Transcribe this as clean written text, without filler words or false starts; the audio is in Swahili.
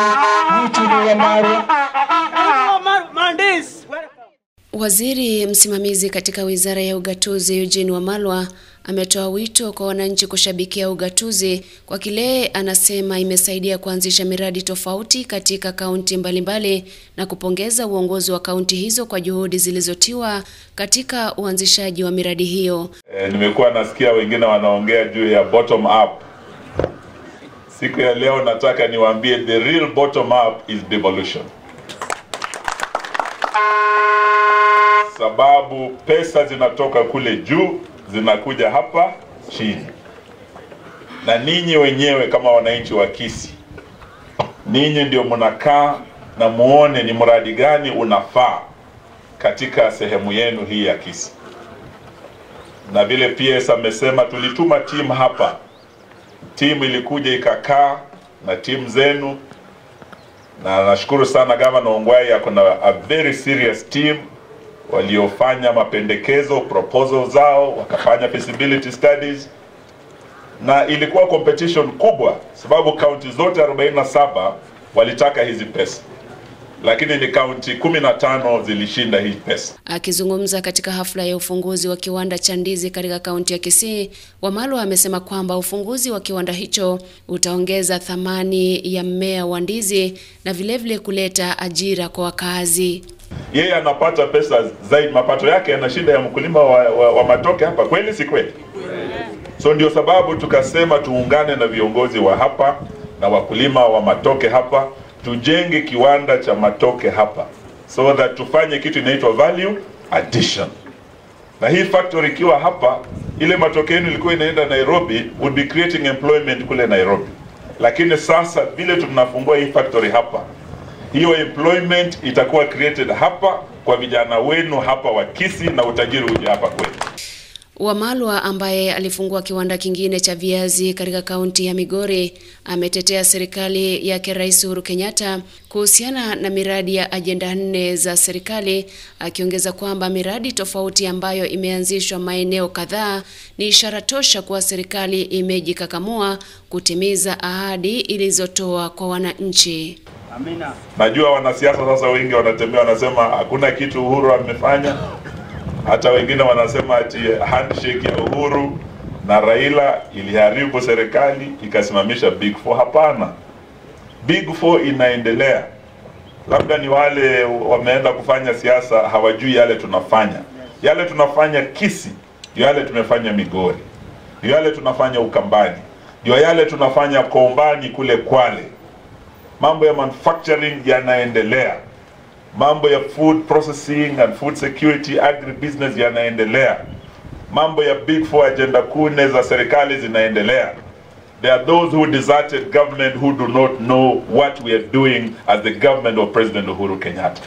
Eugene Wamalwa. Waziri msimamizi katika Wizara ya Ugatuzi Eugene Wamalwa ametoa wito kwa wananchi kushabikia ugatuzi kwa kile anasema imesaidia kuanzisha miradi tofauti katika kaunti mbalimbali na kupongeza uongozi wa kaunti hizo kwa juhudi zilizotiwa katika uanzishaji wa miradi hiyo. Nimekuwa nasikia wengine wanaongea juu ya bottom up. Siku ya leo nataka niwaambie the real bottom up is devolution. Sababu pesa zinatoka kule juu zinakuja hapa chini. Na ninyi wenyewe kama wananchi wa Kisii, ninyi ndio mnakaa na muone ni mradi gani unafaa katika sehemu yenu hii ya Kisii. Na vile PS amesema, tulituma timu hapa. Timu ilikuja ikakaa na timu zenu, na nashukuru sana Gavana Ongwae ako na a very serious team waliofanya mapendekezo, proposal zao, wakafanya feasibility studies, na ilikuwa competition kubwa sababu kaunti zote 47 walitaka hizi pesa, lakini ni kaunti 15 zilishinda hii pesa. Akizungumza katika hafla ya ufunguzi wa kiwanda cha ndizi katika kaunti ya Kisii, Wamalwa amesema kwamba ufunguzi wa kiwanda hicho utaongeza thamani ya mmea wa ndizi na vilevile kuleta ajira kwa wakazi. Yeye anapata pesa zaidi, mapato yake yanashinda ya mkulima wa matoke hapa, kweli si kweli? So ndio sababu tukasema tuungane na viongozi wa hapa na wakulima wa matoke hapa, tujenge kiwanda cha matoke hapa so that tufanye kitu inaitwa value addition. Na hii factory ikiwa hapa, ile matoke yenu ilikuwa inaenda Nairobi, would be creating employment kule Nairobi. Lakini sasa vile tunafungua hii factory hapa, hiyo employment itakuwa created hapa kwa vijana wenu hapa wa Kisii na utajiri uje hapa kwetu. Wamalwa ambaye alifungua kiwanda kingine cha viazi katika kaunti ya Migori ametetea serikali yake Rais Uhuru Kenyatta kuhusiana na miradi ya ajenda 4 za serikali, akiongeza kwamba miradi tofauti ambayo imeanzishwa maeneo kadhaa ni ishara tosha kuwa serikali imejikakamua kutimiza ahadi ilizotoa kwa wananchi. Amina. Najua wanasiasa sasa wengi wanatembea wanasema hakuna kitu Uhuru amefanya. Hata wengine wanasema ati handshake ya Uhuru na Raila iliharibu serikali ikasimamisha Big Four. Hapana, Big Four inaendelea. Labda ni wale wameenda kufanya siasa hawajui yale tunafanya. Yale tunafanya Kisii, yale tumefanya Migori, yale tunafanya Ukambani, ndio yale tunafanya Kombani kule Kwale. Mambo ya manufacturing yanaendelea. Mambo ya food processing and food security, agribusiness yanaendelea. Mambo ya Big Four agenda 4 za serikali zinaendelea. There are those who deserted government who do not know what we are doing as the government of President Uhuru Kenyatta.